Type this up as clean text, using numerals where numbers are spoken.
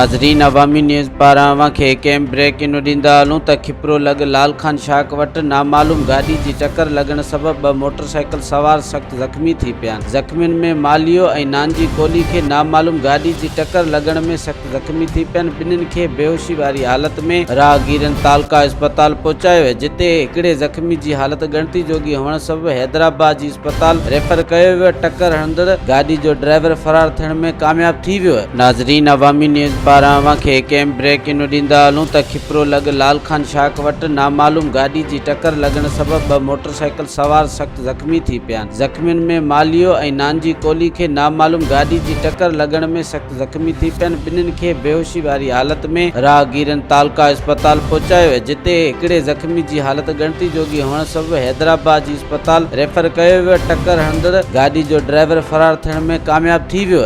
ناظرين عوامي نيوز پاران اوهان کي هڪ اهم بريڪنگ ڏيندا هلون ته کپرو لڳ لال خان شاخ وٽ نامعلوم گاڏي جي ٽڪر لڳڻ سبب ٻه موٽرسائيڪل سوار سخت زخمي ٿي پيا آهن زخمين ۾ مالهيو ۽ نانجي ڪولهي کي نامعلوم گاڏي جي ٽڪر لڳڻ ۾ سخت زخمي ٿي پيا آهن ٻنهين کي بيهوشي واري حالت ۾ راهگيرن تعلقه اسپتال پهچايو ويو جتي هڪڙي زخمي جي حالت ڳڻتي جوڳي هئڻ سبب حيدرآباد جي اسپتال ريفر ڪيو ويو، ٽڪر هڻندڙ گاڏي جو ڊرائيور فرار ٿيڻ ۾ ڪامياب ٿي ويو. ناظرين عوامي نيوز پاران اوهان کي هڪ اهم بريڪنگ ڏيندا هلون ته کپرو لڳ لال خان شاخ وٽ نامعلوم گاڏي جي ٽڪر لڳڻ سبب ٻه موٽرسائيڪل سوار سخت زخمي ٿي پيا آهن زخمين ۾ مالهيو ۽ نانجي ڪولهي کي نامعلوم گاڏي جي ٽڪر لڳڻ ۾ سخت زخمي ٿي پيا آهن ٻنهين کي بيهوشي واري حالت ۾ راهگيرن تعلقه اسپتال پهچايو ويو جتي هڪڙي زخمي جي حالت ڳڻتي جوڳي هئڻ سبب حيدرآباد جي اسپتال ريفر ڪيو ويو ٽڪر هڻندڙ گاڏي جو ڊرائيور فرار ٿيڻ ۾ ڪامياب ٿي ويو.